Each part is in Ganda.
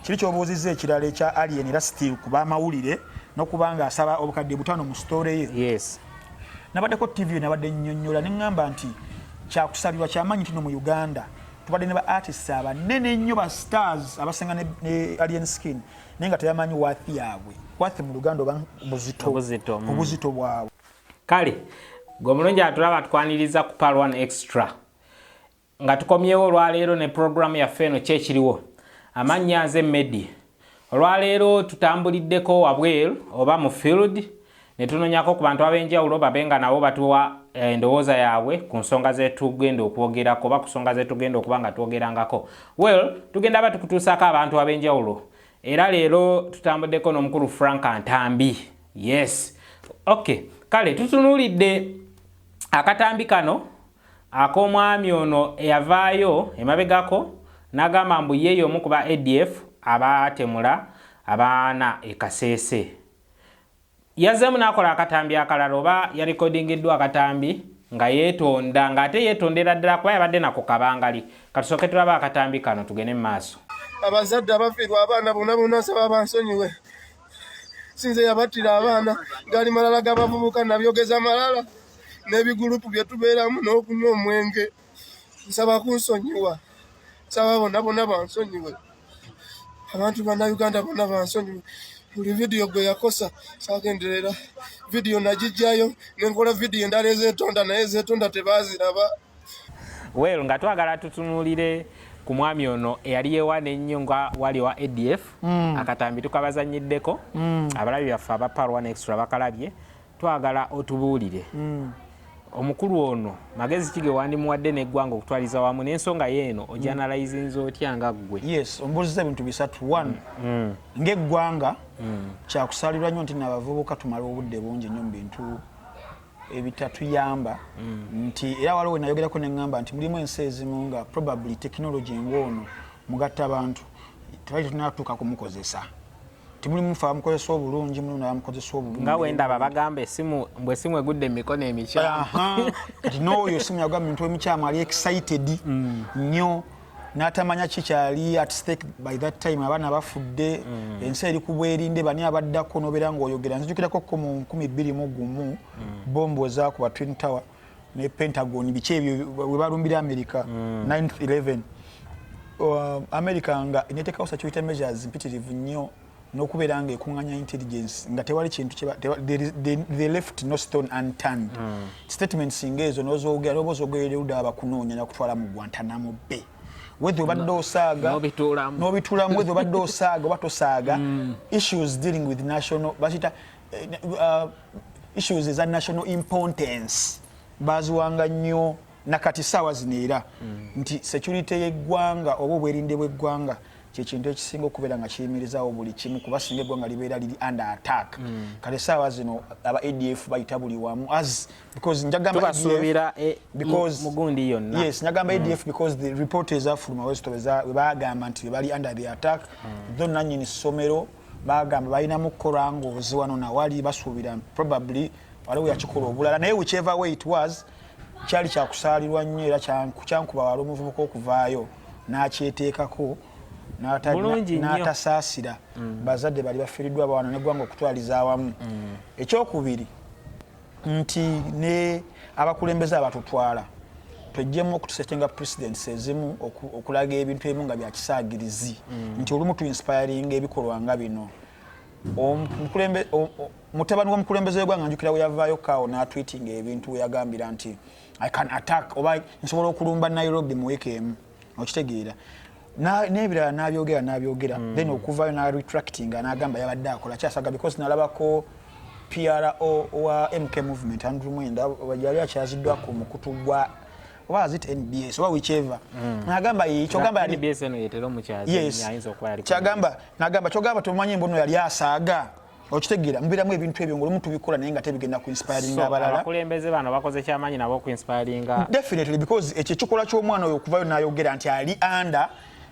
Kiri kyobuuzizza ekirala ekya Alien, era still ku bamawulire n'okuba nga asaba 5000 mu story ye. Nabaddeko TV, nabadde nnyonnyola ne ŋŋamba nti kyakusalirwa kyamaanyi nti no mu Uganda tubadde ne ba artists abanene ennyo, ba stars abasinga ne Alien Skin, naye nga tebamanyi worth yaabwe. Worth mu Luganda oba buzito? Obuzito. Obuzito bwabwe. Kale gwe omulungi atulaba, tukwaniriza ku Pal One Extra nga tukomyewo olwaleero ne puroguramu yaffe eno Kyekiriwo. Amannya nze Medi. Olwaleero tutambuliddeko wabweru oba mu field ne tunonyako ku bantu ab'enjawulo babe nga nabo batuwa endowooza yaabwe ku nsonga zetugenda okwogerako oba ku nsonga zetugenda okuba nga twogerangako. Well, tugenda ba tukutuusaako abantu ab'enjawulo, era leero tutambuddeko n'omukulu Frank Ntambi. Yes, okay. Kale tutunuulidde akatambi kano ak'omwami ono eyavaayo emabegako n'agamba mbu ye y'omu ku ba ADF abaatemula abaana e Kaseese. Yazzeemu n'akola akatambi akalala oba yalikodingiddwa akatambi nga yeetonda, ng'ate yeetondera ddala kuba yabadde nako kabangali. Katusooke tulabe akatambi kano, tugende mu maaso. Abazadde abafiirwa abaana bonna bonna, nsaba bansonyiwe. Sinze yabattira abaana. Gali malala g'abavubuka, nabyogeza malala n'ebigulupu bye tubeeramu n'okunywa omwenge. Nsaba kunsonyiwa, nsaba bonna bonna bansonyiwe. Abantu bannayuganda bonna bansonyiwe. Buli vidiyo gwe yakosa sagenderera, vidiyo nagijjayo nenkola vidiyo endala ezeetonda, naye ezeetonda tebaziraba. Well, nga twagala tutunuulire ku mwami ono eyali yewaana ennyo nga wali owa ADF. Akatambi tukabazanyiddeko, abalabi baffe aba Pal One Extra bakalabye. Twagala otubuulire, omukulu ono magezi ki ge wandimuwadde n'eggwanga okutwaliza wamu n'ensonga yeeno ogyanalayizinza otya nga ggwe? Yes, ombuuziza ebintu bisatu. One, ng'eggwanga kyakusalirwa nnyo nti nabavubuka tumala obudde bungi nnyo mu bintu ebitatuyamba, nti era waliwo wenayogerako neŋŋamba nti mulimu ensi ezimu nga probably technology ng'ono mugatta abantu tebali tetunatuuka kumukozesa. Timulimu fe abamukozesa obulungi, mulimu nabamukozesa obubi. Nga wendaba bagamba esimu mbwe esimu egudde mu mikono emikyamu. Aha. Kati n'oyo esimu yagwa mu bintu emikyamu, ali excited nnyo n'atamanya kikyali at stake. By that time abaana bafudde, ensi eri ku bwerinde, bani abaddako n'obeera ng'oyogera. Nzijukirako ko mu 2001 bombu ezaakuba Twin Tower ne Pentagon, biki ebyo we balumbira America, 9/11, America nga neteekawo security measures mpitirivu nnyo n'okubeera nga ekuŋŋanya intelligence nga tewali kintu they left no stone unturned. Statements ng'ezo n'ozoogera n'oba ozogerera ludda, bakunoonya nakutwala mu Guantanamo Bay, whether obadde osaaga N'obituulamu. N'obituulamu, whether obadde osaaga oba tosaaga. Issues dealing with national, bakiyita issues eza national importance, baziwanga nnyo nakati saawa zino era nti security y'eggwanga oba obwerinde bw'eggwanga kyekintu ekisinga okubeera nga kiyimirizaawo buli kimu, kuba singa eggwanga libeera liri under attack. Kale saawa zino aba ADF bayita buli wamu as because njagamba ADF tubasuubira because mugundi yonna. Yes, nagamba ADF because the report ezafuluma wesito we bagamba nti bali under the attack, though nanyini ssomero bagamba balinamu korangoozi wano nawali, basuubira probably waliwo yakikola obulala. Naye whichever way it was, kyali kyakusaalirwa nnyo era kyankuba wala omuvubuka okuvaayo n'akyeteekako Bulungi nnyo. n'atasaasira bazadde bali bafiiriddwa abawana neggwanga okutwaliza awamu. Ekyokubiri nti ne abakulembeze abatutwala, twejjemu okutusettinga precedents ezimu okulaga ebintu ebimu nga byakisaagirizi, nti olumu tuinspiringa ebikolwa nga bino. Mutabani w'omukulembeze w'eggwanga, njukira we yavaayo kaawo n'atweetinga ebintu we yagambira nti "I can attack" oba "nsobola okulumba Nairobi mu wiiki emu", okitegeera? N'ebirala n'abyogera n'abyogera, then okuvayo n'aretractinga n'agamba yabadde akola kyasaga, because nalabako PRO wa MK Movement Andrew Mwenda yali akyaziddwa ku mukutu gwa oba is it NBS oba whichever, n'agamba ye kyogamba yali NBS eno yetera omukyazi. Yes. Ayinza okuba yali Kyagamba nagamba kyogamba tomanyi mbuno yali asaaga, okitegeera? Mubiramu ebintu ebyo ngaolumu tubikola naye nga tebigenda ku inspiring So, abalala. Abakulembeze bano bakoze kyamaanyi nabo okuinspiringa. Definitely, because ekyo ekikolwa ky'omwana oyo okuvayo n'ayogera nti ali under,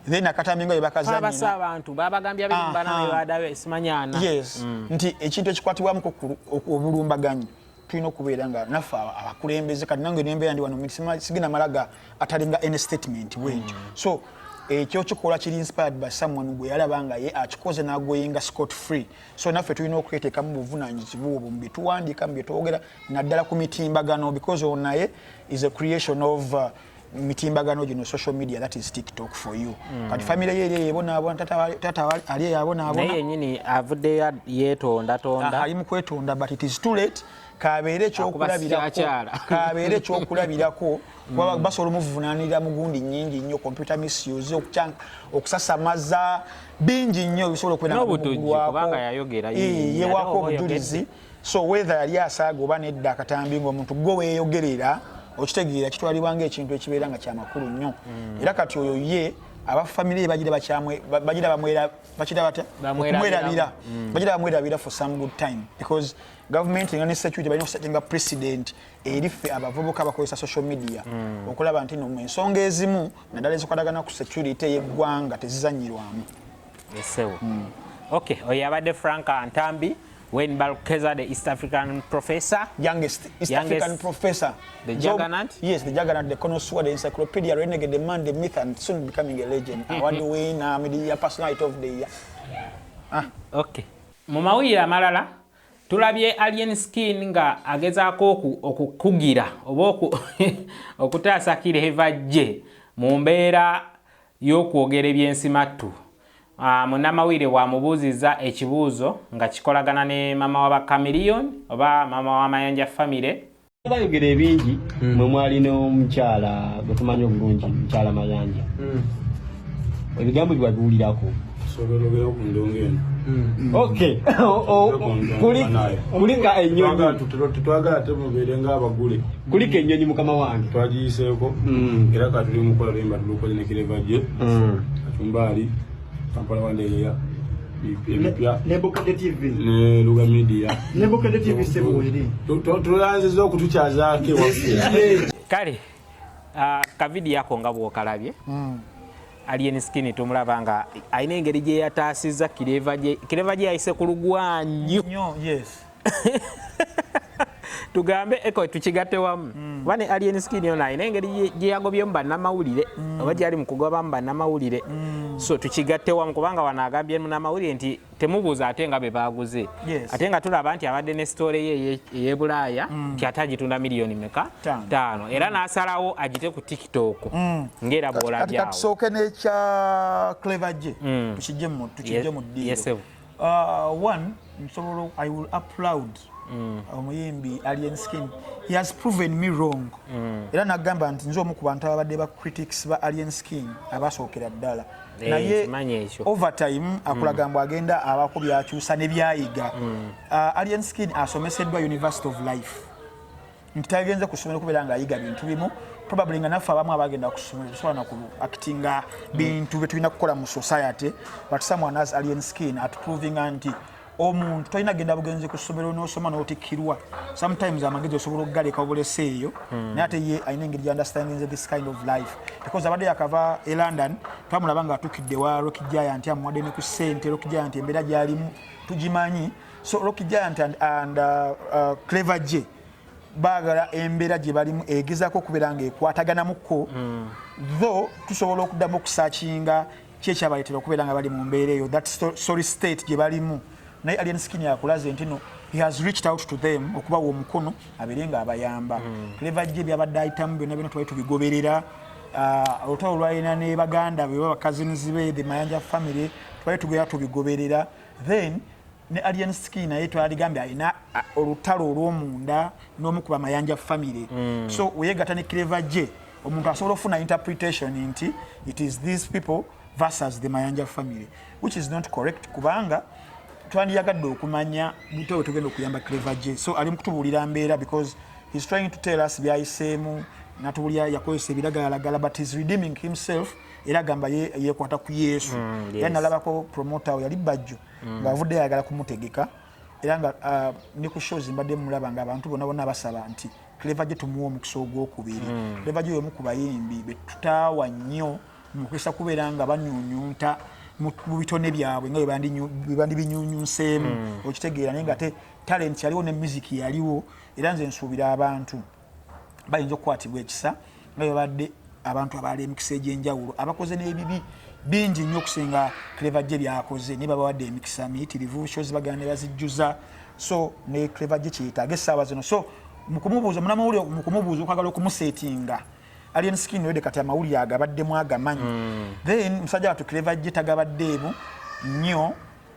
then akatambi nga bwe abasa bakazanyina abantu babagambye 24 nebadayo simanyana. Yes, nti ekintu ekikwatibwamu obulumbaganyi, tulina okubeera nga naffe abakulembeze. Kati nange nembeera ndi wano, sigenda malaga atalinga any statement bwentyo. So Ekyo kikolwa kiri inspired by someone gwe yalaba nga ye akikoze n'agoyinga scot free. So naffe tulina okweteekamu buvunanyizibwa obwo mu byetuwandiika, mu byetwogera, naddala ku mitimbagano, because ono naye is a creation of mitimbagano gino, social media, that is TikTok for you. Kati family ye eri ebonaabona, tata ali eyabonaabona. Naye yenyini avuddeyo yeetondatonda. Ali mu kwetonda, but it is too late. Kabeere ekyokulabirako, kabeere ekyokulabirako. Basobola omuvunaanirira mu gundi nnyingi nnyo, computer misuse, okusasamaza, bingi nnyo bisobola okubeera. Yewaako obujulizi. So whether yali asaaga oba nedda, akatambi ngaomuntu gwe weeyogerera, okitegeera, kitwalibwa ngaekintu ekibeera nga kyamakulu nnyo. Era kati oyo ye abafamire ye bagira bagira batya okumwerabira, bagira bamwerabira for some good time, because government nga ne security balina okusettinga precedent eri ffe abavubuka bakozesa social media, okulaba nti no ensonga ezimu, naddala ezikwatagana ku security y'eggwanga, tezizanyirwamu. Esewo. Okay, oyo abadde Frank Ntambi Wayne Balkeza, the East African professor. Youngest East Youngest, African professor. The juggernaut. Yes, the juggernaut, the connoisseur, the encyclopedia, renegade, the man, the myth, and soon becoming a legend. Award winner, media personality of the year. Ah. Okay. Mu mawulire amalala, tulabye Alien Skin nga agezaako okukugira oba okutaasa Clever J mu mbeera y'okwogera ebyensimattu. Munnamawulire bw'amubuuziza ekibuuzo nga kikolagana ne mama wa Bakamiliyoni oba mama wa Mayanja family. Bayogera ebingi. Mwe mwali n'omukyala gwe tumanyi obulungi, mukyala Mayanja. Ebigambo bye wabiwulirako? Sobologera ku ndongo eno. Okay, kulika ennyonyi. Tetwagala temubeere ng'abagule. Kulika ennyonyi, mukama wange. Twagiyiseeko era ka tuli mukola luyimba, tulukoze ne Clever J, Kacumbaali, Kampala Wandegeya, ebipya. Ne Bukedde TV. Ne Luga Media. Ne Bukedde TV sebuweri. Tulanziza okutukyazaako ewaffe. Kale kavidiyo ako nga bw'okalabye, Alien Skin tumulaba nga alina engeri gye yataasizza Clever J. Clever J yayise ku lugwanyu. Nnyo, yes. Tugambe eko tukigatte wamu, kuba ne Alien Skin ono alina engeri gye yagobyemu bannamawulire oba gyali mu kugobamu bannamawulire. So tukigatte wamu, kubanga wano agambye munnamawulire nti temubuuza ate nga be baaguze. Ate nga tulaba nti abadde ne story ye ey'e Bulaaya, nti ate agitunda miliyoni meka? Ttaano. Ttaano. Era n'asalawo agite ku TikTok ng'era Kati bw'olabye awo. Katusooke n'ekya Clever J, tukijje mu ddiiro. Yes, sir. One, nsobola, I will applaud omuyimbi Alien Skin. He has proven me wrong. Era nagamba nti nze omu ku bantu ababadde ba critics ba Alien Skin abasookera ddala. Eh, nkimanyi ekyo. Over time akulaga mbu agenda abaako byakyusa ne byayiga. Alien Skin asomeseddwa University of Life, nti tagenze ku ssomero kubeera ng'ayiga bintu bimu, probably nga naffe abamu abagenda ku ssomero tusobola na ku actinga bintu bye tulina kukola mu society. But someone has Alien Skin atuprovinga nti omuntu tolina genda bugenzi ku ssomero n'osoma n'otikkirwa. Sometimes amagezi osobola okugaleka obulese eyo. Naye ate ye alina engeri gy'understandinze this kind of life, because abadde yakava e London, twamulaba nga atukidde wa Rock Giant, amuwadde ne ku ssente. Rock Giant embeera gy'alimu tugimanyi. So Rock Giant and Clever J baagala embeera gye balimu egezaako okubeera ng'ekwataganamuko, though tusobola okuddamu okusearchinga ki ekyabaleetera okubeera nga bali mu mbeera eyo, that sorry state gye balimu. Naye Alien Skin akulaze nti no, he has reached out to them okubawa omukono abeere ng'abayamba. Clever J byabadde ayitamu byonna byonna twali tubigoberera. Olutalo lwalina ne baganda be, bacousins be, the Mayanja family, twali tugera tubigoberera. Then ne Alien Skin naye twaligambye alina olutalo olw'omunda n'omu ku Bamayanja family. So weyegatta ne Clever J, omuntu asobola okufuna interpretation nti it is these people versus the Mayanja family, which is not correct, kubanga twandiyagadde okumanya buto bwe tugenda okuyamba Clever J. So ali mu kutubuulira mbeera, because he's trying to tell us byayiseemu, natubuulira yakozesa ebiragalalagala, but he's redeeming himself. Era agamba ye yeekwata ku Yesu. Era nalabako promoter we yali Bajjo ng'avuddeyo ayagala kumutegeka, era nga ne ku shows mbadde mulaba nga abantu bonna bonna basaba nti Clever J tumuwa omukisa ogwokubiri. Clever J omu ku bayimbi be tutaawa nnyo mukisa kubeera nga banyunyunta mu bitone byabwe nga bwe bandibinyunyunseemu, okitegeera? Naye nga te talent yaliwo ne music yaliwo. Era nze nsuubira abantu bayinza okukwatibwa ekisa nga bwe babadde Abantu abaala emikisa egy'enjawulo abakoze n'ebibi bingi nnyo okusinga Clever J byakoze, naye babawadde emikisa miyitirivu, shows bagenda ne bazijjuza. So ne Clever J kyeyetaaga essaawa zino. So mukumubuuza, munamawulire mukumubuuza okwagala okumusetinga Alien Skin wede, kati amawulire agabaddemu agamanyi. Then musajja watu Clever J tagabaddeemu nnyo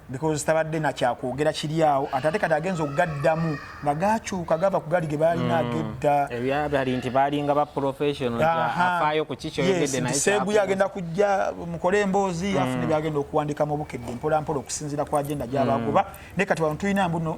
because tabadde nakyakwogera kiri awo, ate ate kati agenza okugaddamu nga gakyuka gava ku gali ge balina agedda. Ebyabali nti balinga ba professional, afaayo ku kikyoyogedde naye. Seguya agenda kujja mukole emboozi, afune byagenda okuwandika mu Bukedde mpola mpola okusinziira ku agenda gy'abagoba. Naye kati wano tulina mbuno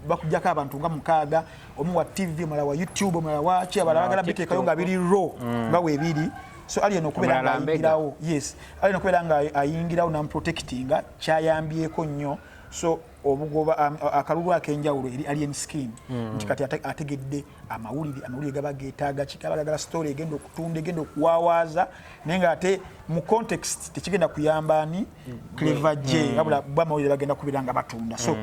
bakujjako abantu nga mukaaga, omu wa TV, omulala wa YouTube, omulala waki, abalala bagala biteekayo nga biri raw nga weebiri. So Alien okubeera nga ayingirawo, yes, Alien okubeera nga ayingirawo namuprotectinga kyayambyeko nnyo. So obugoba akalulu ak'enjawulo eri Alien Skin nti kati ategedde amawulire, amawulire gaba geetaaga kikaba gagala story egenda okutunda, egenda okuwawaaza, naye nga ate mu context tekigenda kuyamba ani? Clever J. Wabula bo amawulire bagenda kubeera nga batunda. So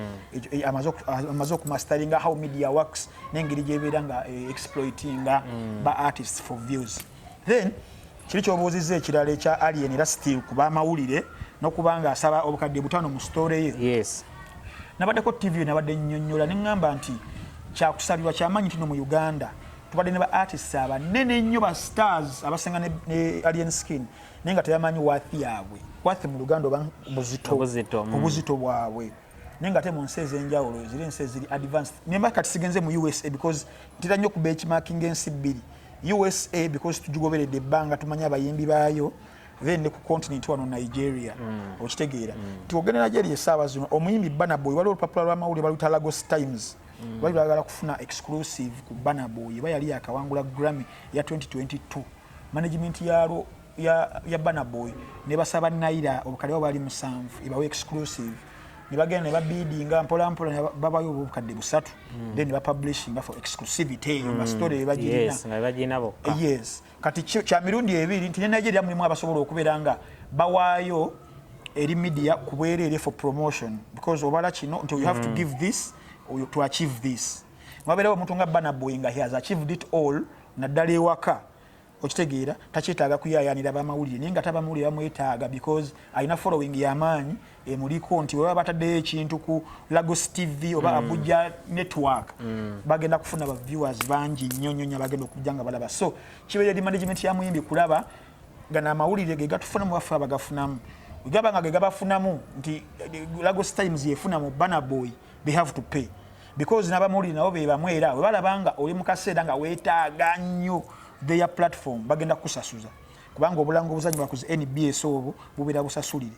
amaze okumasteringa how media works n'engeri gyebeera nga exploitinga ba artists for views. Then kiri kyobuuzizza ekirala ekya Alien, era still kuba amawulire n'okuba nga asaba 5,000 mu story ye. Nabaddeko TV, nabadde nnyonnyola ne ŋŋamba nti kyakusalirwa kyamaanyi nti no mu Uganda tubadde ne ba artists abanene ennyo, ba stars abasinga ne Alien Skin, naye nga tebamanyi worth yaabwe. Worth mu Luganda oba buzito? Obuzito. Obuzito bwabwe. Naye nga ate mu nsi ez'enjawulo ziri ensi eziri advanced, nemba kati sigenze mu USA because ntera nnyo ku benchmarking ensi bbiri, USA because tugigoberedde ebbanga, tumanyi abayimbi baayo, then ne ku continent wano Nigeria. Okitegeera nti ogenda Nigeria essaawa zino, omuyimbi Burna Boy, waliwo olupapula lw'amawulire baluyita Lagos Times, bali bagala kufuna exclusive ku Burna Boy, oba yali yakawangula Grammy ya 2022. Management yalwo ya Burna Boy ne basaba naira 7,000 ebawe exclusive, ne bagenda ne babidinga mpola mpola ne babayo 3,000, then ne bapublishinga for exclusivity eyo nga story ebagirina. Yes, nga bagirina bokka. Yes, kati kya mirundi ebiri nti ne Nigeria mulimu abasobola okubeera nga bawaayo eri media ku bwereere for promotion, because obala kino nti you have to give this or to achieve this. Wabeerawo omuntu nga Burna Boy nga he has achieved it all, naddala ewaka, okitegeera, takyetaaga kuyayanira bamawulire, naye nga tabamawulire bamwetaaga because alina following y'amaanyi emuliko, nti webaba bataddeyo ekintu ku Lagos TV oba Abuja network, bagenda kufuna ba viewers bangi nnyo nnyo nnyo abagenda okujja nga balaba. So kibeera eri management ya muyimbi kulaba gano amawulire ge gatufunamu, baffe abagafunamu gaba nga ge gabafunamu, nti Lagos Times yefuna mu Burna Boy, they have to pay because n'abamawulire nabo be bamu, era bwe balaba nga oli mu kaseera nga weetaaga nnyo their platform, bagenda kukusasuza, kubanga obulango obuzanyibwa ku zi NBS obwo bubeera busasulire.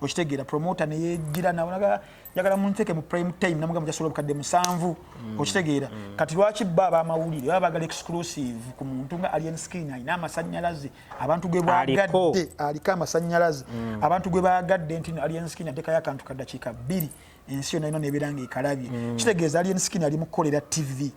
Okitegeera, promoter neyegira nabonaga njagala munteeke mu prime time, namugamba njasobola 7,000. Okitegeera, kati lwaki ba abamawulire baba bagala exclusive ku muntu nga Alien Skin alina amasanyalaze abantu gwe Aliko. bagadde, aliko amasanyalaze abantu gwe bagadde, nti no Alien Skin ateekayo akantu ka dakiika 2, ensi yonna yonna nebeera nga ekalabye. Kitegeeza Alien Skin ali mu kukolera TV.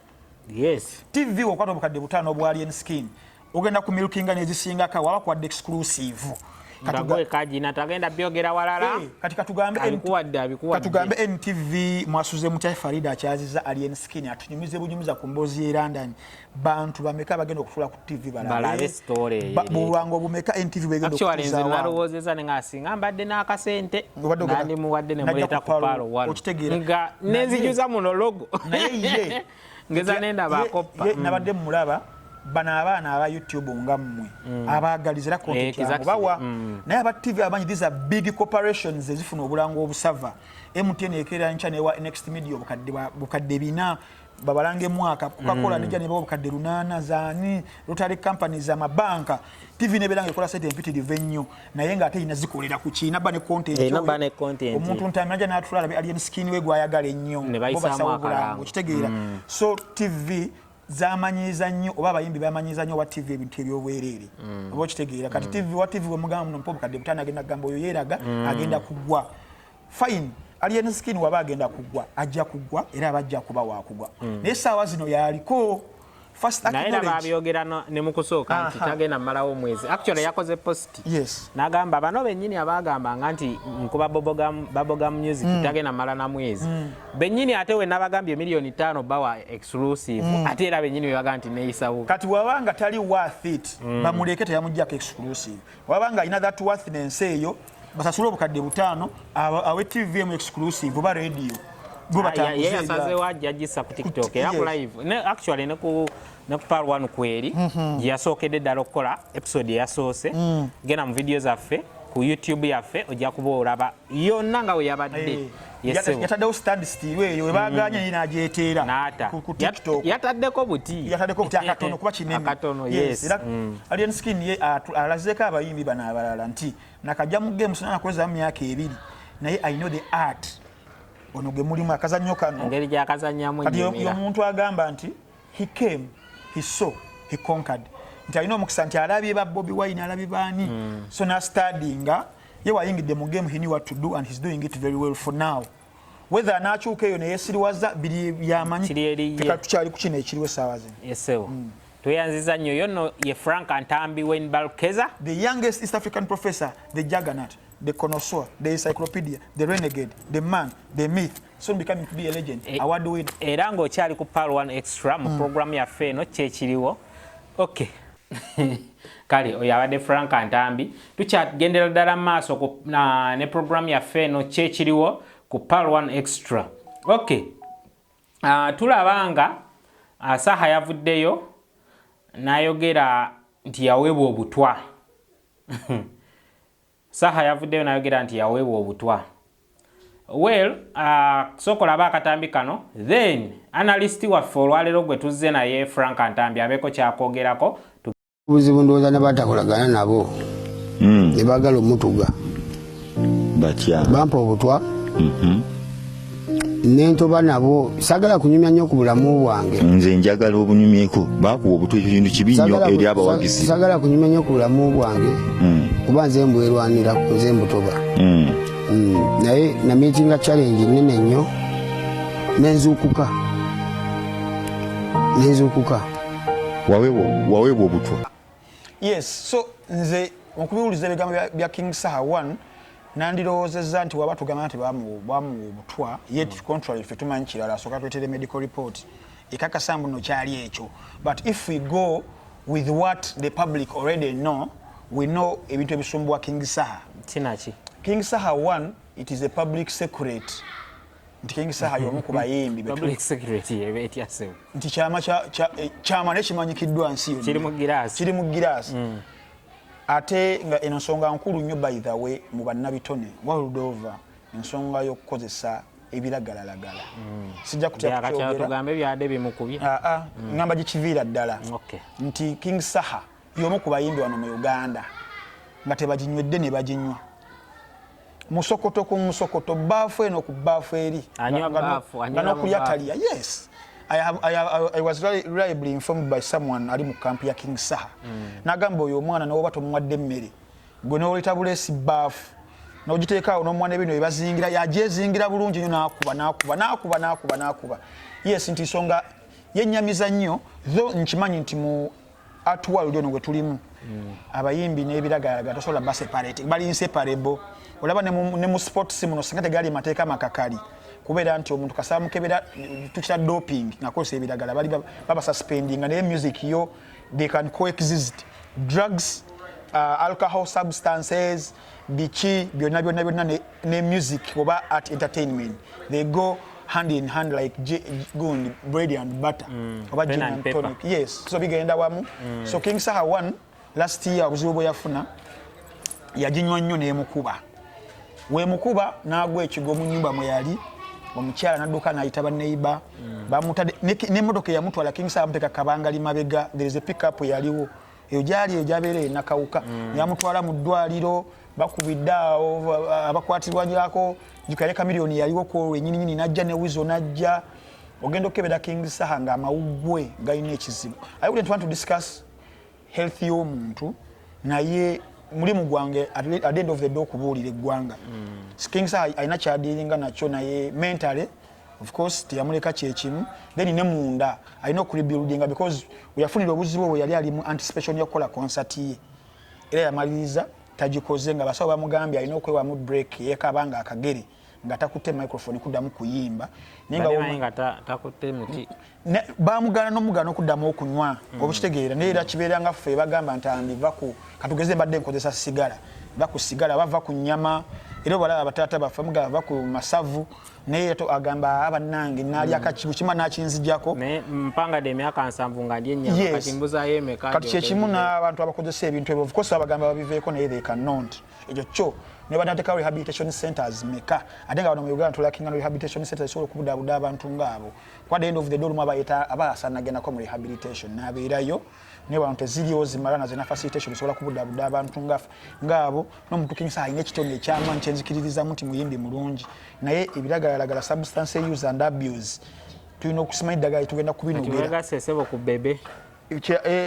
TV okwata 5,000 obwa Alien Skin, ogenda ku milkinga nezisingako waba kuwadde exclusive. Nga kagina tagenda byogera walala. Eh, kati katugambe Abikuwadde, abikuwadde. Katugambe NTV mwasuze mutya? Farida akyaziza Alien Skin atunyumize bunyumiza ku mboozi y'e London. Bantu bameka bagenda okutuula ku TV balabe balabe story eyo? Bulwango bumeka NTV bwegenda Actually, nze okutuuza awantu? nalowoozeza ne nga singa mbadde n'akasente, Obadde ogenda- nandimuwadde ne najja muleeta ku ku Palo, Palo wano okitegeera. nga nenzijuza muno logo. Naye ye ngeza nendaba akoppa. Ye nabadde mulaba bano abaana aba YouTube nga mmwe abaagaliza era content bawa. Naye aba TV amanyi these are big corporations ezifuna obulango obusava. MTN ekeera nkya newa Next Media 4,000 babalange mwaka, Coca-Cola nejja nebawa 8,000, zaani, Rotary companies, amabanka. TV nebeera nga ekola sente empitirivu ennyo, naye ng'ate erina zikolera ku kiina ba ne content. Erina oyo. ba ne content. Omuntu ntambi najja n'atula alabe Alien Skin we gwayagala ennyo. Ne Bo bayisaamu basawo obulango, akalango. okitegeera. So TV zamanyiiza nnyo, oba abayimbi bamanyiiza nnyo owa TV ebintu ebyobwereere, oba okitegeera. Kati TV wa TV wemugamba muno mpa 5,000, agenda kugamba oyo yeeraga agenda kugwa. Fine, Alien Skin waba agenda kugwa, ajja kugwa, era aba ajja kuba wakugwa, naye essaawa zino yaliko. First Naye era acknowledge. Babyogera ne mu kusooka nti tagenda mmalawo omwezi. Actually yakoze post n'agamba bano bennyini abaagambanga nti nkuba bubblegum music, tagenda mmala na mwezi, bennyini ate we nabagambye 5 miliyoni bawa exclusive, ate era bennyini bebagamba nti neeyisa bubi. Kati wabanga tali worth it, bamuleke, teyamuggyako exclusive. Wabanga alina that worthiness eyo, basasule 5,000, awe TV emu exclusive oba radio bo Ah, batambuze ye yasazeewo ajja gissa ku TikTok era ku live ne actually ne ku Pearl One kweri gye yasookedde ddala okukola episode eyasoose. Genda mu video zaffe ku YouTube yaffe, ojja kuba olaba yonna nga we yabadde. Yesebo. Yataddewo stand still eyo webaganye, ye n'agyeteera N'ata. ku TikTok. Yataddeko buti. Yataddeko buti akatono kuba kinene. Akatono, yes. Era Alien Skin ye alazeeko abayimbi bano abalala nti nakajja mu game, sina nakuwezamu myaka 2, naye I know the art ono gwe mulimu akazannyo kano. Engeri gyakazannyamu Kati ennyumira. Omuntu agamba nti he came, he saw, he conquered, nti alina omukisa nti alabye ba Bobi Wine, alabye baani, so nastudyinga ye wayingidde mu game. He knew what to do and he's doing it very well for now. Whether anakyuka eyo neyesiriwaza biri byamanyi. Kiri eri ye. Ffe tukyali ku kino ekiriwo essaawa zino. Yesebo, tweyanziza nnyo. Yo nno ye Frank Ntambi Wayne Balkeza, the youngest East African professor, the juggernaut, the connoisseur, the encyclopedia, the renegade, the man, the myth, soon becoming to be a legend, award winner. Era ng'okyali ku Pearl One Extra mu programu yaffe eno kyekiriwo. Ok, kale oyo abadde Frank Ntambi. Tukyagendera ddala mu maaso ne programu yaffe eno kyekiriwo ku Pearl One Extra. Ok, tulaba nga Saha yavuddeyo n'ayogera nti yaweebwa obutwa. Saha yavuddeyo n'ayogera nti yaweebwa obutwa. Well, sooka olaba akatambi kano, then analyst waffe olwaleero gwe tuzze naye Frank Ntambi abeeko kyakwogerako. Obuzibu ndowooza ne batakolagana nabo ne baagala omutuga. Batya? Bampa obutwa nentoba nabo. Sagala kunyumya nnyo ku bulamu bwange. Nze njagala obunyumyeko. Bakuwa obutwa, ekyo kintu kibi nnyo Saagala eri abawagizi. Sagala kunyumya nnyo ku bulamu bwange kuba nze mbwerwanirako, nze mbutoba. Naye nameetinga challenge nene nnyo, nenzuukuka. Waweebwa obutwa. Yes, so nze okubiwuliza ebigambo bya King Saha, one, nandirowoozezza nti waba tugamba nti bamuwa obutwa, yet contrary ffe tumanyi kirala. Asooka twetere medical report ekakasa mbu no kyali ekyo. But if we go with what the public already know, we know ebintu ebisumbuwa King Saha. Kinaki? King Saha, one, it is a public secret nti King Saha y'omu ku bayimbi Public security eba etya, ssebo? Nti kyama kyama naye kimanyikiddwa nsi yonna. Kiri mu giraasi. Kiri mu giraasi. Ate nga eno nsonga nkulu nnyo, by the way, mu bannabitone world over, ensonga y'okukozesa ebiragalalagala. Sijja kutya Byakakyalo. kukyogera. Tugambe byadde bimukubye. Aa, ngamba gikiviira ddala nti King Saha y'omu ku bayimbi wano mu Uganda nga tebaginywedde ne baginywa musokoto ku musokoto, baafu eno ku baafu eri. Anywa baafu, Nga anywera mu n'okulya baafu. talya. Yes, I was reliably informed by someone ali mu kampi ya King Saha, n'agamba oyo omwana n'oba tomuwadde emmere, gwe n'oleta buleesi baafu n'ogiteekaawo n'omwana, ebino ebazingira yagyezingira bulungi nnyo, n'akuba n'akuba n'akuba n'akuba n'akuba. Yes, nti nsonga yennyamiza nnyo, though nkimanyi nti mu art world ono gwe tulimu, abayimbi n'ebiragalalagala tosobola baseparate, bali inseparable. Olaba ne mu sports muno, singa tegali mateeka makakali kubeera nti omuntu kasaba mukebera tukira doping ngakozesa ebiragala, bali babasuspendinga. Naye music yo, they can coexist, drugs, alcohol, substances, biki byonna byonna byonna ne music oba art entertainment, they go hand in hand like gundi bread and butter oba Pen gin and and paper. tonic. Yes, so bigenda wamu. So King Saha, one, last year obuzibu bwe yafuna, yaginywa nnyo n'emukuba. Wemukuba n'agwa ekigo mu nyumba mwe yali omukyala, nadduka n'ayita baneiba, bamutadde n'emmotoka eyamutwala King Saha amuteeka kabangali mabega. There is a pickup eyaliwo eyo gyali eyo gyabeera enakawuka, yamutwala mu ddwaliro, bakubidde awo abakwatirwanyako jukale miliyoni yaliwo ku wenyininyini, najja ne Wizo najja. Ogenda okukebera King Saha ng'amawuggwe galina ekizibu. I wouldn't want to discuss health y'omuntu, naye mulimu gwange at the end of the day okubuulira eggwanga. King Saha alina kyadealinga nakyo, naye mentally Of course teyamuleka kyekimu, then ne munda alina okurebuildinga, because weyafunira obuzibu obwo yali ali mu anticipation yokukola concert ye, era yamaliriza tagikoze nga basawo bamugambye alina okwewamu break yekabanga akagere nga takutte microphone kuddamu kuyimba. Naye nga takutte muti. Bamugaana n'omugaana okuddamu okunywa. Obukitegeera? Naye era kibeera nga ffe bagamba nti ambi va ku, katugeze mbadde nkozesa sigala, va ku sigala, bava ku nnyama, era obalaba bataata baffe mugamba va ku masavu, naye agamba abannange naalya akakibu kima nakinzijako. Mpangadde emyaka 70 nga ndi ennyama, kati mbuzaayo emeka? Kati kyekimu n'abantu abakozesa ebintu ebyo. Of course abagamba babiveeko, naye they cannot. Ekyo kyo ne banateekawo rehabilitation centers meka, ate nga bano mu Uganda tulackinga no rehabilitation centers esobola okubudaabuda abantu ngaabo. Kwa the end of the day olumu abayeta aba asanagendako mu rehabilitation n'abeerayo, naye wano teziriwo zimala nazina facilitation osobola kubudaabuda abantu ngaabo. N'omuntu King Saha alina ekitone ekyamaanyi kyenzikiririzamu nti muyimbi mulungi, naye ebiragalalagala, substance use and abuse, tulina okusima eddagala tugenda kubinogera. Sesebo ku Bebe.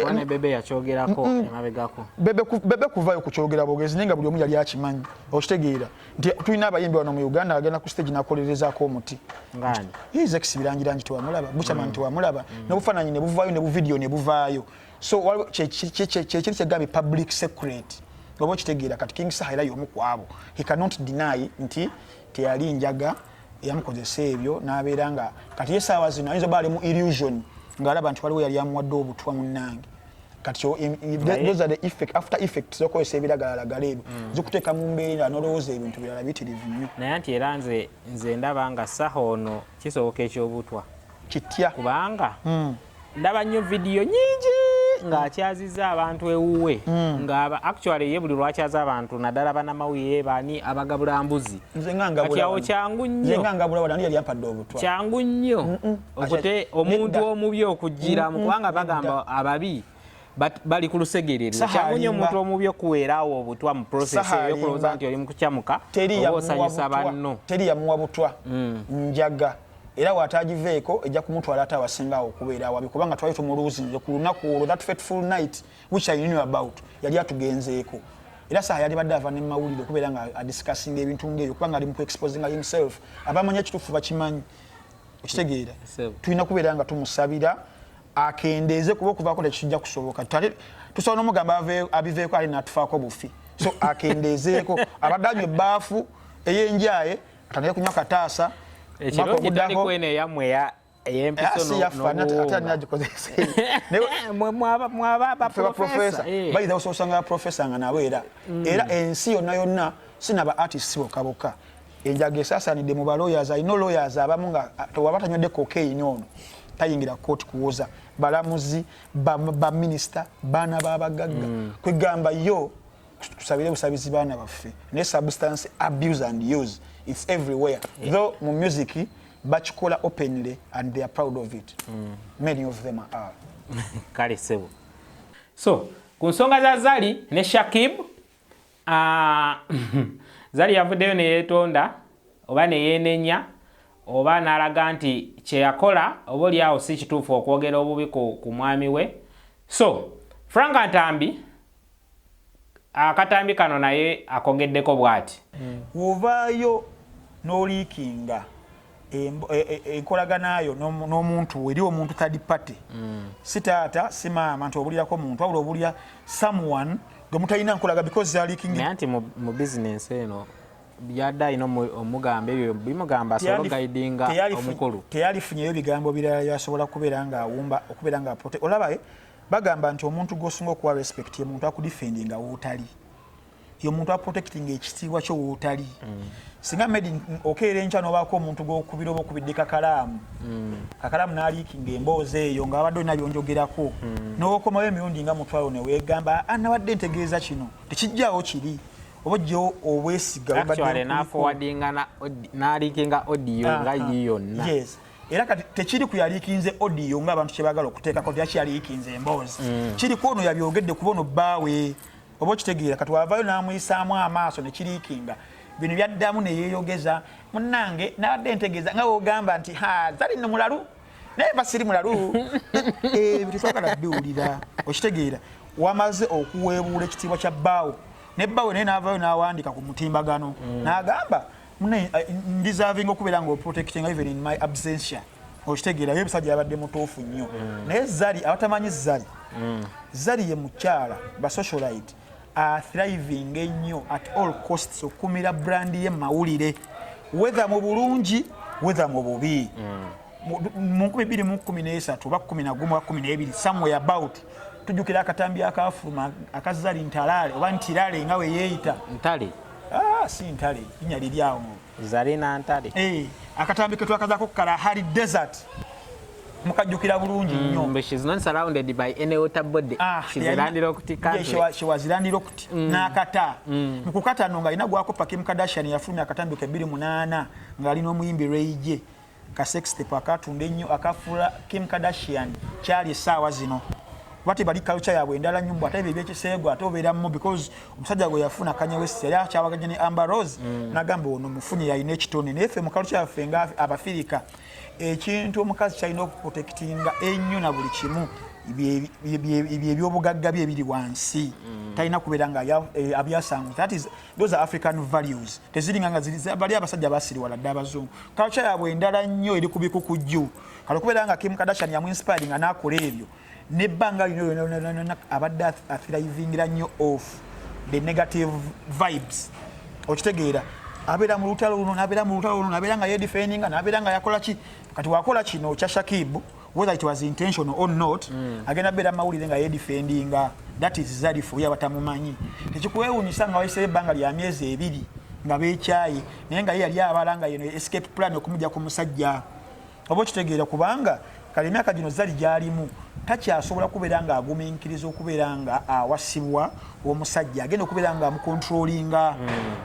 Wane Bebe yakyogerako emabegako. Bebe kuvayo kukyogera bwogezi, naye nga buli omu yali akimanyi. Okitegeera nti tulina abayimbi wano mu Uganda agenda ku stage nakolerezaako omuti? Ngani? Zex Bilangirangi tewamulaba, Buchaman tewamulaba, n'obufaananyi ne buvaayo, ne buvidiyo ne buvaayo. So kyekiri kyegambye public secret, oba okitegeera? Kati King Saha era y'omu ku abo, he cannot deny nti teyali njaga eyamukozesa ebyo, n'abeera nga kati ye saawa zino ayinza oba ali mu illusion ng'alaba nti waliwo yali amuwadde obutwa. Munnange, kati those are the effect, after effects z'okozesa ebiragalalagala ebyo, zikuteeka mu mbeera n'olowooza ebintu birala bitirivu nnyo. Naye anti era nze ndaba nga Saha ono kisoboka ekyobutwa. Kitya? Kubanga ndaba nnyo vidiyo nyingi ng'akyaziza abantu ewuwe, nga actually ye buli lwakyaza abantu, naddala bannamawulire, bani abagabula mbuzi. Nze nga ngabula Kati awo wano. kyangu Nze nnyo. nga ngabula wano, ani yali ampadde obutwa? Kyangu nnyo okute omuntu Nedda. omubi okugiramu, kubanga bagamba ababi bali ku lusegererwa. Saha Kyangu nnyo alimba. omuntu omubi okuweerawo obutwa mu process Saha eyokulowooza alimba. nti oli mu kukyamuka Teri oba yamuwa osanyusa butwa. banno. Teri yamuwa butwa, njaga. Era bw'ataagiveeko ejja kumutwala ate awasinga awo okubeera awabi, kubanga twali tumuluuzinze ku lunaku olwo, that fateful night which I knew about, yali atugenzeeko. Era Saha yali badde ava ne mawulire okubeera nga adiscussinga ebintu ngaebyo, kubanga ali mu kuexposinga himself. Abamanyi ekituufu bakimanyi. Okitegeera? Sebo. Tulina kubeera nga tumusabira akendeeze, kuba okuvaako tekijja kusoboka. Tusobola n'omugamba abiveeko ali natufaako bufi. So akendeezeeko, abadde anywa ebbaafu ey'enjaye, atandike kunywa kataasa. Ekirungi tali kweno eyammwe ey'empiso. Si yaffe, ate ani agikozesa? Mwaba Ffe baprofesa. Bayinza osanga baprofesa nga nabo era ensi yonna yonna, sinaba artists bokka bokka. Enjaga esaasaanidde mu balawyers. Alina lawyers abamu nga tewaba tanywedde cocaine ono tayingira kooti kuwoza. Balamuzi, baminisita, baana b'abagagga, kwegamba yo tusabire busabizi baana baffe. Naye substance abuse and use, it's everywhere, though mu music bakikola openly and they are proud of it, many of them are. Kale sebo. So ku nsonga za Zari ne Shakib, Zari yavuddeyo neyeetonda oba neyeenenya oba n'alaga nti kyeyakola oba oliawo si kituufu okwogera obubi ku mwami we. So Frank Ntambi akatambi kano naye akogeddeko bw'ati. Wovaayo n'oleakinga enkolaganayo n'omuntu, eri omuntu third party, si taata si maama nti obulirako muntu, wabula obulira someone gwe mutalina nkolaga because aleakinga. Naye anti mu bizinensi eno byadde alina omugamba ebyo bimugamba asobole okuguidinga omukulu. Teyalifunyeyo bigambo birala byasobola kubeera ng'awumba okubeera nga olaba, bagamba nti omuntu gw'osinga okuwa respect ye muntu akudefendinga wootali, ye omuntu aprotectinga ekitiibwa kyo wootali. Singa medi okeera enkya n'obaako omuntu gw'okubira oba okubidde kakalaamu, kakalaamu n'aleakinga emboozi eyo nga wabadde olina byonjogerako, n'okomayo emirundi nga 10,000 ne weegamba, "Ah, nabadde ntegeeza kino," tekijjaawo kiri oba ojjewo obwesiga bwe mbadde Actually nkuliko. N'aforwardinga n'aleakinga audio nga yi yonna. Yes, era kati tekiri ku yaleakinze audio ng'abantu kyebaagala okuteekako tyaki yaleakinze emboozi, kiri ku ono yabyogedde, kuba ono bbaawe, oba okitegeera? Kati wavaayo n'amuyisaamu amaaso nekileakinga bino byaddamu neyeeyogeza, "Munnange, nabadde ntegeeza," nga wogamba nti, "Ha, Zari nno mulalu," naye basiri mulalu. Ebyo tetwagala biwulira. Okitegeera? Wamaze okuweebuula ekitiibwa kya bbaawo, ne bbaawe naye n'avaayo n'awandiika ku mutimbagano n'agamba Mune ndeserving okubeera nga oprotecting even in my absentia. Okitegeera, ye musajja yabadde mutuufu nnyo. Naye Zari, abatamanyi Zari, Zari ye mukyala ba socialite athriving ennyo at all costs okukumira brand ye mawulire, whether mu bulungi, whether mu bubi. Mu 2013 oba 11 oba 12, somewhere about, tujjukira akatambi akafuluma akazali Ntalale oba Ntirale nga we yeeyita. Ntale. Ah, si Ntale, linnya liri awo. Zalina Ntale. Eh, akatambi ke twakazako Kalahari Desert, mukajjukira bulungi nnyo. But she's not surrounded by any water body. Ah, she's a landlocked yeah, country. She was landlocked. N'akata mu kukata no ng'alina gwakopa Kim Kardashian. Yafulumya akatambi ke 2008 ng'alina omuyimbi Ray J, ka sex tape akatunda ennyo, akafuula Kim Kardashian kyali essaawa zino, kuba tebali culture yaabwe endala nnyo mbw ate ebyo ebyekiseego ate obeeramu, because omusajja gwe yafuna Kanye West yali akyawaganye ne Amber Rose, n'agamba ono mufunye yalina ekitone. Naye ffe mu culture yaffe nga Abafirika, ekintu omukazi kyalina okuprotectinga ennyo na buli kimu bye ebyobugagga bye ebiri wansi. Talina kubeera nga abyasangu. That is, those are African values. Teziringa nga bali abasajja basiriwala dde abazungu, culture yaabwe endala nnyo eri ku bikukujju. Kale okubeera nga Kim Kardashian yamuinspiring nga n'akola ebyo, nebbanga lino lyonna abadde athrivingira nnyo off the negative vibes. Okitegeera, abeera mu lutalo luno, nabeera mu lutalo luno, nabeera nga yedefendinga, nabeera nga yakola ki. Kati wakola kino kya Shakibu, whether it was intentional or not, agenda beera mawulire nga yedefendinga. That is Zari for ye. Abatamumanyi, tekikwewuunyisa nga wayiseyo ebbanga lya myezi 2 nga beekyaye, naye nga ye yali abala nga yeno escape plan okumujja ku musajja. Oba okitegeera, kubanga kale emyaka gino Zari gyalimu takyasobola kubeera nga agumiikiriza okubeera nga awasibwa omusajja agenda okubeera nga amucontrollinga.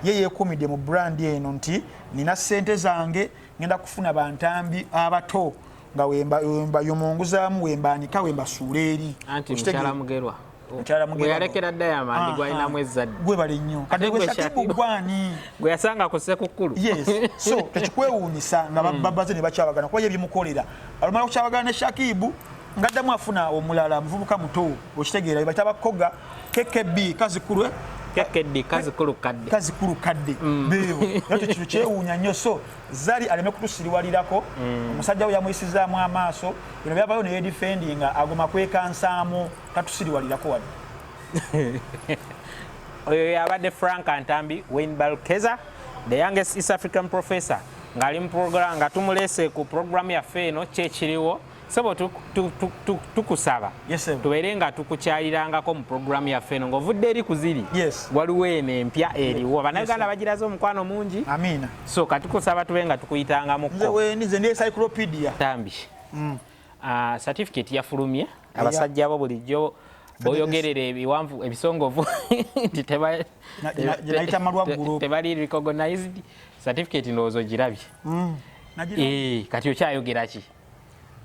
Ye yeekuumidde mu brand eno nti nina ssente zange, ngenda kufuna bantambi abato nga wembayomonguzaamu, wembaanika, wembasuula eri. Anti Okitegeera? mukyala Mugerwa. Mukyala Mugerwa. Gwe yalekera Diamond, gwalinamu ezzadde. Gwebale nnyo. Kati Ate gwe gwe Shakibu Shakibu. gwani Gwe yasanga ku Ssekukulu. Yes, so tekikwewuunyisa nga babaze ne bakyabagana, kuba ye bimukolera. Olumala okukyabagana ne Shakibu, ngaddamu afuna omulala muvubuka muto. Okitegeera, bayita bakoga KKB kazikulwe. KKD, kazikulu kadde. Kazikulu kadde beebo. Era tekintu kyewuunya nnyo. So Zari aleme kutusiriwalirako. Omusajja we yamuyisizaamu amaaso, bino byavayo neyedefendinga, agoma kwekansaamu, tatusiriwalirako wadde. Oyo yabadde Frank Ntambi Wayne Balkeza, the youngest East African professor, ng'ali mu program, nga tumuleese ku programu yaffe eno Kyekiriwo. Sebo, tukusaba Yes, sir. tubeere nga tukukyalirangako mu programu yaffe eno ng'ovudde eri ku ziri. Yes. Waliwo eno empya eriwo, Bannayuganda bagiraze omukwano mungi. Amiina. So katukusaba tube nga Nze tukuyitangamuko. Wendi nze ndi encyclopedia. Tambi, certificate yafulumye. Abasajja bo bulijjo boyogerera ebiwanvu ebisongovu nti Gye nayita Malwa Group. Tebali recognized. Certificate ndowooza ogirabye. Eh, kati okyayogera ki?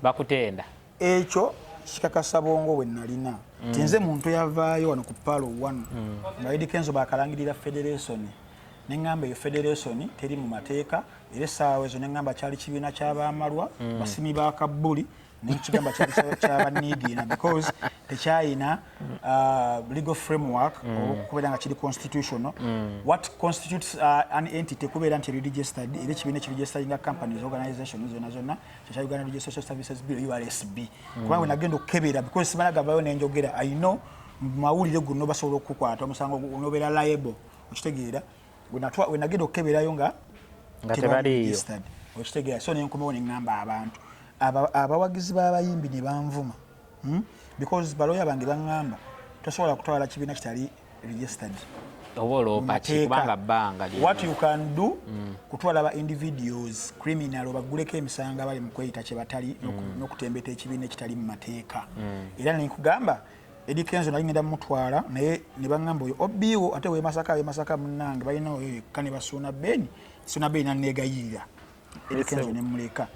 Bakutenda. Ekyo kikakasa bwongo bwe nalina nti nze muntu yavaayo wano ku Palo 1 nga Eddy Kenzo bakalangirira federation, neŋŋamba eyo federation teri mu mateeka. Era essaawa ezo neŋŋamba kyali kibiina ky'abamalwa basimi ba kabbuli, nekigamba kyali kyabaniigiina because tekyayina legal framework okubeera nga kiri constitutional. What constitutes an entity kubeera nti eri registered, era ekibiina ekiregisteringa companies, organization zonna zonna, kyekya Uganda Registration Services Bureau, URSB. Kubanga bwe nagenda okukebera, because simala gavayo nenjogera, I know mu mawulire guno basobola okukukwata omusango onobeera liable. Okitegeera, bwe nagenda okukeberayo nga Nga tebali tebaliiyo. registered. Okitegeera, so nenkomawo neŋŋamba abantu abawagizi b'abayimbi ne banvuma, Because baloya bange baŋŋamba tosobola kutwala kibiina kitali registered Oba oloopa ki? mateeka. Kubanga bbanga lyonna. What you can do, kutwala ba individuals criminal, obagguleko emisango abali mu kweyita kye batali n'okutembeta ekibiina ekitali mu mateeka. Era nenkugamba Eddy Kenzo nali ngenda mutwala, naye ne baŋŋamba oyo obiwo ate wemasaka, wemasaka munnange balina oyo yekka ne basuuna Beni, Suuna Beni naneegayirira Eddy Kenzo nemuleka.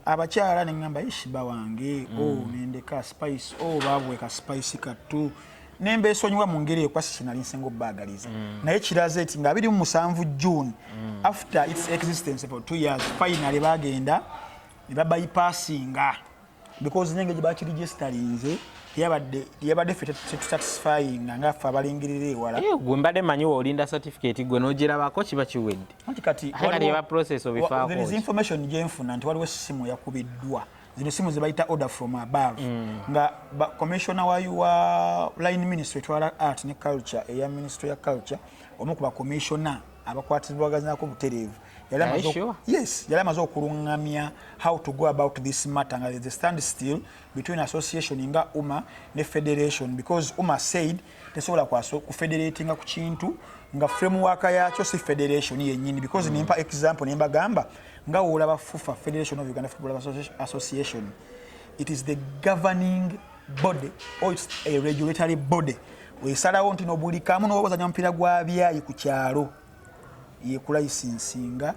Abakyala neŋŋamba ishiba wange o nendeka Spice o babweka Spice kattu nembeesonyiwa mu ngeri eyo, kuba si kinali nsinga obbaagaliza. Naye kiraze nti nga 27 June, after its existence for 2 years, finally bagenda ne babypassinga, because nenge gye bakiregisterinze Teyabadde ffe tetusatisfying nga ffe abalingirira ewala. Gwe mbadde manyi w'olinda certificate gwe n'ogirabako kiba kiwedde. Anti kati Ate kati eba process obifaako there is ki? information gyenfuna nti waliwo essimu yakubiddwa, zino simu ze bayita order from above, nga commissioner wa line ministry etwala art ne culture, eya ministry ya culture, omu ku bacommissioner abakwatibwagazako butereevu yali Are you amaze sure? Yes, yali amaze okulungamya how to go about this matter, nga there's a stand still between association nga UMA ne federation, because UMA said tesobola kufederatinga ku kintu nga framework yakyo si federation yennyini, because nimpa example nembagamba nga woolaba FUFA, Federation of Uganda Football Association, it is the governing body or it's a regulatory body wesalawo nti nobuli kamu noba ozanya omupiira gwa byayi ku kyalo, yekulayisinsinga,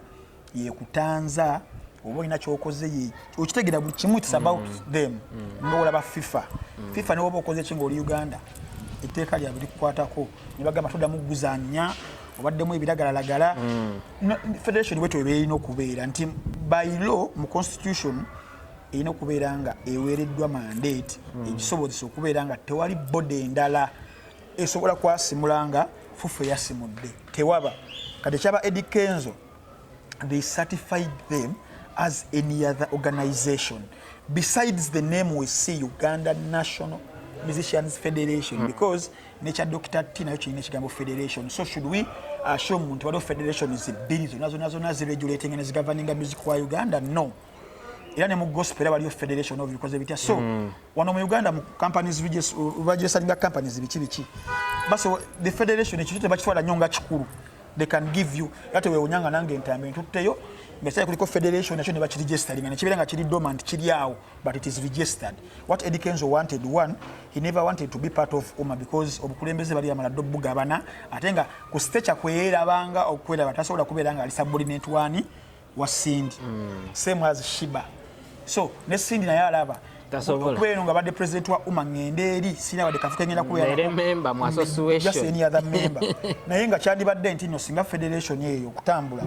yekutanza oba olina kyokoze, okitegeera buli kimu, it's about them. Nga olaba FIFA, FIFA newoba okoze ki ngaoli Uganda, etteeka lyabwe likukwatako ne bagamba toddamu kuguzanya obaddemu ebiragalalagala. No, federation bwetyo eba erina okubeera nti by law mu constitution erina okubeera nga eweereddwa mandate egisobozesa okubeera nga tewali body endala esobola kwasimula nga FUFA yasimudde, tewaba. Kati ekyaba Eddie Kenzo, they certified them as any other organization besides the name we see, Uganda National Musicians Federation, because nekya Dr T nayo kirina ekigambo federation. So should we assume nti waliwo federations bbiri zonna zonna zonna ziregulating ne zigoverninga music wa Uganda? No. Era ne mu gospel era waliyo federation of bikoze bitya? So wano mu Uganda mu companies bagisalinga companies biki biki, baso the federation ekyo tebakitwala nnyo nga kikulu. They can give you, era tewewunyanga nange entambe ntutteyo nga kuliko federation nakyo ne bakiregisteringa nekibeera nga kiri dormant, kiri awo, but it is registered. What Eddie Kenzo wanted, one, he never wanted to be part of UMA because obukulembeze bali bamala dde obugabana, ate nga ku stature kweyerabanga okweraba tasobola kubeera nga ali subordinate wani wa Cindy, same as Sheebah. So ne Cindy naye alaba Tasobola. okubeera nga badde president wa UMA, ngende eri sina wadde kafuka ngenda kubeera Mbeere member mu association. Just any other member. Naye nga kyandibadde nti nno singa federation eyo okutambula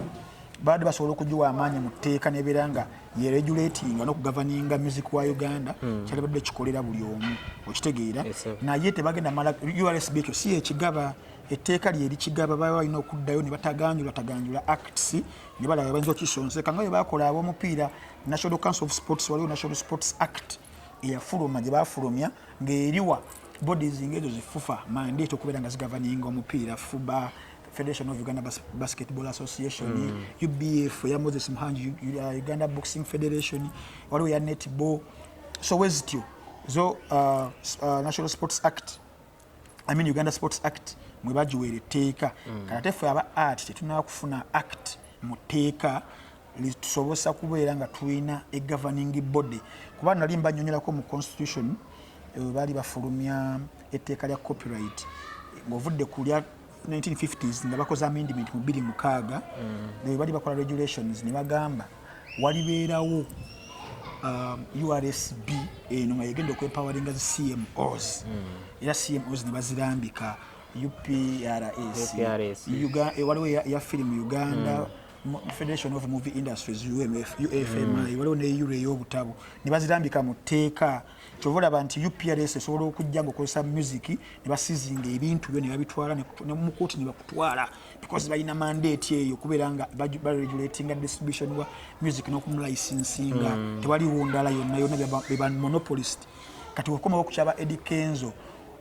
babadde basobola okugiwa amaanyi mu tteeka nebeera nga yeregulatinga n'okugoverninga music wa Uganda, kyalibadde kikolera buli omu, okitegeera? Yes, sir. Naye tebagenda mala URSB ekyo si ekigaba, etteeka lyerikigaba. Baba balina okuddayo ne bataganjula taganjula acts ne balaba bayinza okisonseka nga bwe bakola ab'omupiira, National Council of Sports. Waliwo National Sports Act eyafuluma gye bafulumya ng'eriwa bodies ng'ezo zifufa mandate okubeera nga zigoverninga omupiira, FUBA, Federation of Uganda Basketball Association, UBF eya Moses Muhangi, Uganda Boxing Federation, waliwo eya netball. So wezityo zo National Sports Act, I mean Uganda Sports Act, mwe bagiweera etteeka. Kati ate ffe aba art tetunaba kufuna act mu tteeka litusobozesa kubeera nga tulina e governing body, kuba nali mbanyonyolako mu constitution, baali bafulumya etteeka lya copyright ng'ovudde ku lya 1950s nga bakoze amendment mu 2006. Bali bakola regulations ne bagamba walibeerawo URSB eno nga yegenda okwempoweringa zi CMOs, era CMOs ne bazirambika UPRS, UPRS. Waliwo eya film Uganda, Federation of Movie Industries, UMF, UFMI, waliwo ne URA ey'obutabo ne bazirambika mu tteeka. Kyova olaba nti UPRS esobola okujja ngaokozesa music ne basizinga ebintu byo ne babitwala ne mu kooti ne bakutwala, because balina mandate eyo okubeera nga baregulatinga distribution wa music n'okumulicensinga. Tewaliwo ndala yonna yonna, beba monopolist. Kati okomawo ku kyaba Eddie Kenzo,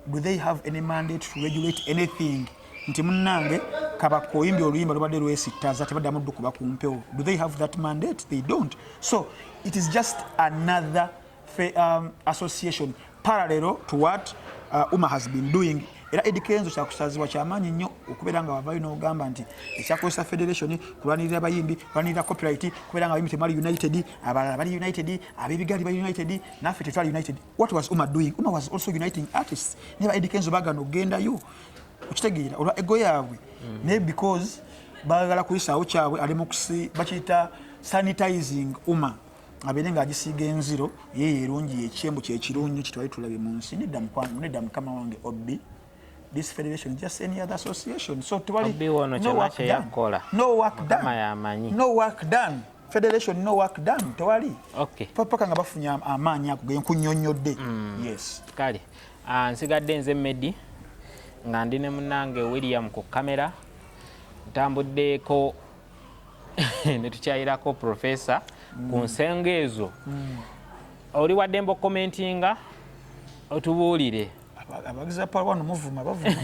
do they have any mandate to regulate anything nti munnange kabaka oyimbye oluyimba lubadde lwesittaza, tebaddamu ddukuba ku mpewo? Do they have that mandate? They don't. So it is just another association parallel to what UMA has been doing. Era Eddie Kenzo kyakusazibwa kyamaanyi nnyo okubeera nga wavayo n'ogamba nti ekyakozesa federation kulwanirira abayimbi, kulwanirira copyright, kubeera nga abayimbi temali united, abalala bali united, ab'ebigali bali united, naffe tetwali united. What was UMA doing? UMA was also uniting artists. Naye ba Eddie Kenzo bagana okugendayo, okitegeera, olwa ego yaabwe. Naye because baagala kuyisaawo kyabwe, ali mu bakiyita sanitizing UMA, abeere ng'agisiiga enziro ye yerungi, yekyembu kyekirungi kitwali tulabye mu nsi. Nedda mukwano, nedda mukama wange Obbi, this federation is just any other association. So tewali Obbi wono no kyonna work kye done. yakola. No work Mukama done. y'amanyi. No work done. Federation, no work done, tewali. Paka nga bafunye amaanyi ago genkunyonyodde. Yes. Kale, ah, nsigadde nze Medi nga ndi ne munnange William ku kamera. Ntambuddeko ne tukyayirako profesa ku nsonga ezo. Oli waddembe okukomentinga, otubuulire. Abagizi ba Palwano muvuma, bavuma.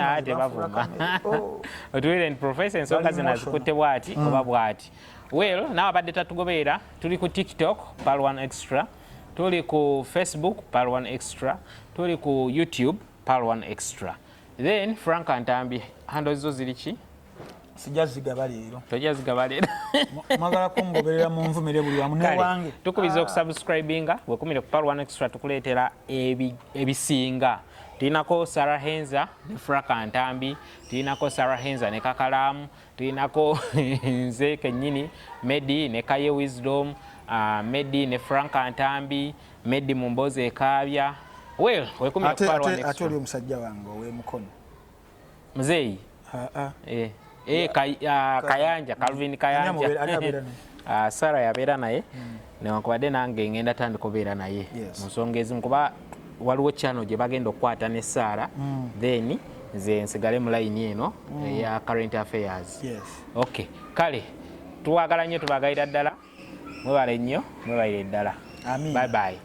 Ah, tebavuma. Oh. Otubuulire nti profesa ensonga Bali zino emotional. azikutte bwati oba bwati. Well, naawe abadde tatugoberera, tuli ku TikTok Pal One Extra, tuli ku Facebook Pal One Extra, tuli ku YouTube Pal One Extra. Then Frank Ntambi, handles zo ziri ki? Sijja zigaba leero. Tojja zigaba leero. Mwagala kungoberera munvumire buli wamu. Kale, newange. Tukubiriza okusubscribinga, wekumire ku Pal One Extra, tukuleetera ebisinga. Tulinako Sarah Henza ne Frank Ntambi, tulinako Sarah Henza ne Kakalaamu, tulinako nze kennyini Medi ne Kaye Wisdom, Medi ne Frank Ntambi, Medi mu mboozi ekaabya. Well, wekumire ku ate Pal One ate ate Extra. Oli omusajja wange ow'emukono. Muzeeyi? Ah, ah. Kayanja, Calvin Kayanja. Ani abeera naye? Ah, Sarah yabeera naye, newankubadde nange ngenda tandika obeera naye mu nsonga ezimu, kuba waliwo channel gye bagenda okukwata ne Sarah, then nze nsigale mu layini eno eya current affairs. Okay, kale tuwagala nnyo, tubagalira ddala, mwebale nnyo, mwebalire ddala. Amiina. Bye bye.